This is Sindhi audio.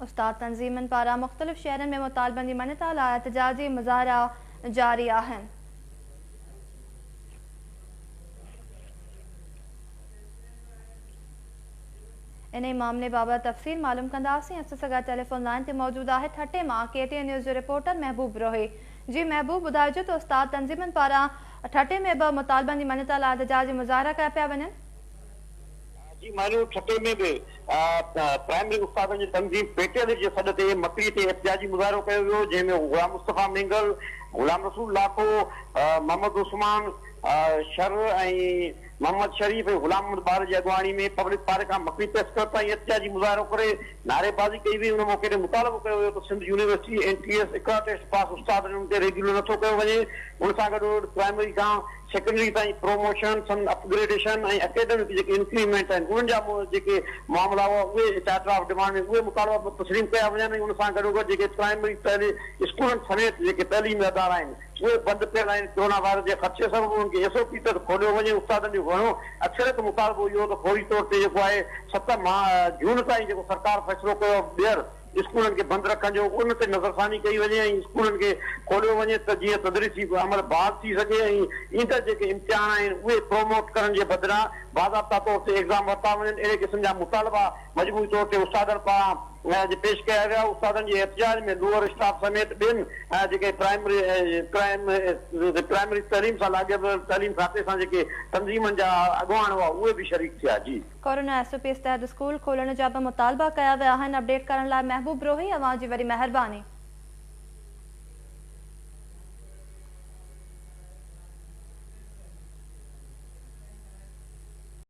استاد تنظيمن پاران مختلف شهرن ۾ مطالبن جي مڃتا لاء احتجاجي مظاهرا جاري آهن. انهي معاملي بابت تفصيل معلوم ڪنداسين. اسان سان گڏ ٽيليفون لائين تي موجود آهي ٺٽي مان ڪي ٽي اين نيوز جو رپورٽر محبوب بروهي. جي محبوب ٻڌائجو ته استاد تنظيمن پاران ٺٽي ۾ به مطالبن جي مڃتا لاء احتجاجي مظاهرا ڪيا پيا وڃن. جي مهينو ٺٽي ۾ به پرائمري استادن جي تنظيم پيٽيل جي سڏ تي مڪلي تي احتجاجي مظاهرو ڪيو ويو جنهن ۾ غلام مصطفيٰ مينگل، غلام رسول لاکو، محمد عثمان شر ۽ محمد شريف ۽ غلام محمد ٻار جي اڳواڻي ۾ پبلڪ پارڪ کان مڪلي پريس ڪلب تائين احتجاجي مظاهرو ڪري نعريبازي ڪئي وئي ان موقعي تي مطالبو ڪيو ويو ته Sindh university N T S Iqra test pass استاد انهن کي ريگيولر نٿو ڪيو وڃي ان سان گڏوگڏ پرائمري کان سيڪنڊري تائين پروموشن، سندن اپ گريڊيشن ۽ اڪيڊمڪ جيڪي انڪريمينٽ آهن انهن جا جيڪي معاملا هئا اهي چارٽر آف ڊمانڊ ۾ اهي مطالبا به تسليم ڪيا وڃن ۽ ان سان گڏوگڏ جيڪي پرائمري تعليم اسڪولن سميت جيڪي تعليمي ادارا آهن اهي بند پيل آهن ڪرونا وائرس جي خدشي سبب انهن کي ايس او پي تحت کوليو وڃي استادن جو گهڻو اڪثريت مطالبو اهو هو ته فوري طور تي جيڪو آهي 7 جون تائين جيڪو سرڪار فيصلو ڪيو آهي ٻيهر اسڪولن کي بند رکڻ جو ان تي نظرثاني ڪئي وڃي ۽ اسڪولن کي کوليو وڃي ته جيئن تدريسي عمل بحال ٿي سگهي ۽ ايندڙ جيڪي امتحان آهن اهي پروموٽ ڪرڻ جي بدران باضابطا طور تي ايگزام ورتا وڃن اهڙي قسم جا مطالبا مجموعي طور تي استادن پاران پيش ڪيا ويا استادن جي احتجاج ۾ لوئر اسٽاف سميت ٻين جيڪي پرائمري پرائمري تعليم سان لاڳاپيل تعليم کاتي سان جيڪي تنظيمن جا اڳواڻ هئا اهي به شريڪ ٿيا جي. ڪورونا ايس او پيز تحت اسڪول کولڻ جا به مطالبا ڪيا ويا آهن اپڊيٽ ڪرڻ لاء محبوب بروهي اوهان جي وڏي مهرباني.